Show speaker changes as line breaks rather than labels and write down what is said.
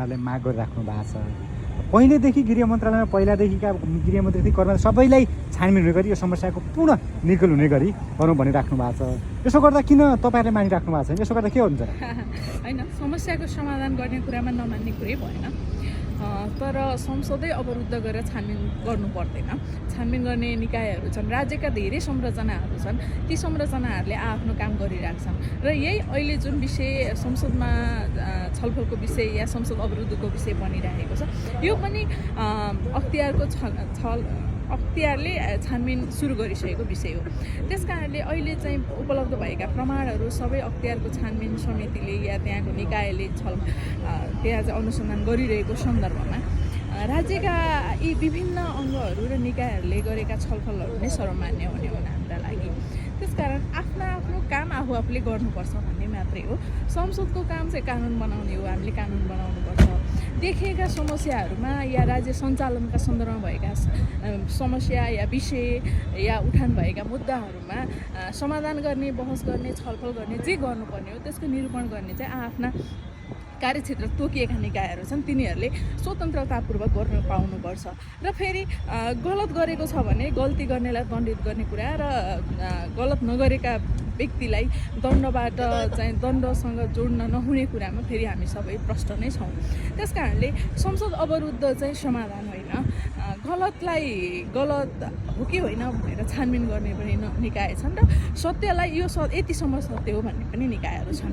उहाँहरूले माग गरिराख्नु भएको छ। पहिलेदेखि गृह मन्त्रालयमा पहिलादेखिका गृहमन्त्री कर्मचारी सबैलाई छानबिन हुने गरी यो समस्याको पुनः निकल हुने गरी गरौँ भनिराख्नु भएको छ। यसो गर्दा किन तपाईँहरूले मानिराख्नु भएको छैन? यसो गर्दा के हुन्छ?
होइन, समस्याको समाधान गर्ने कुरामा नमान्ने कुरै भएन, तर संसदै अवरुद्ध गरेर छानबिन गर्नु पर्दैन। छानबिन गर्ने निकायहरू छन्, राज्यका धेरै संरचनाहरू छन्, ती संरचनाहरूले आफ्नो काम गरिरहेछन् र यही अहिले जुन विषय संसदमा छलफलको विषय या संसद अवरुद्धको विषय बनिरहेको छ, यो पनि अख्तियारले छानबिन सुरु गरिसकेको विषय हो। त्यस कारणले अहिले चाहिँ उपलब्ध भएका प्रमाणहरू सबै अख्तियारको छानबिन समितिले या त्यहाँको निकायले त्यहाँ चाहिँ अनुसन्धान गरिरहेको सन्दर्भमा राज्यका यी विभिन्न अङ्गहरू र निकायहरूले गरेका छलफलहरू नै सर्वमान्य हुने हुन् हाम्रा लागि। त्यसकारण आफ्नो काम आफूले गर्नुपर्छ भन्ने मात्रै हो। संसदको काम चाहिँ कानुन बनाउने हो, हामीले कानुन बनाउनुपर्छ। देखिएका समस्याहरूमा या राज्य सञ्चालनका सन्दर्भमा भएका समस्या या विषय या उठान भएका मुद्दाहरूमा समाधान गर्ने, बहस गर्ने, छलफल गर्ने, जे गर्नुपर्ने हो त्यसको निरूपण गर्ने चाहिँ आफ्ना कार्यक्षेत्र तोकिएका निकायहरू छन्, तिनीहरूले स्वतन्त्रतापूर्वक गर्न पाउनुपर्छ। र फेरि गलत गरेको छ भने गल्ती गर्नेलाई दण्डित गर्ने कुरा र गलत नगरेका व्यक्तिलाई दण्डसँग जोड्न नहुने कुरामा फेरि हामी सबै प्रष्ट नै छौँ। त्यस कारणले संसद अवरुद्ध चाहिँ समाधान होइन, गलतलाई गलत हो कि होइन भनेर छानबिन गर्ने पनि निकाय छन् र सत्यलाई यो यतिसम्म सत्य हो भन्ने पनि निकायहरू छन्।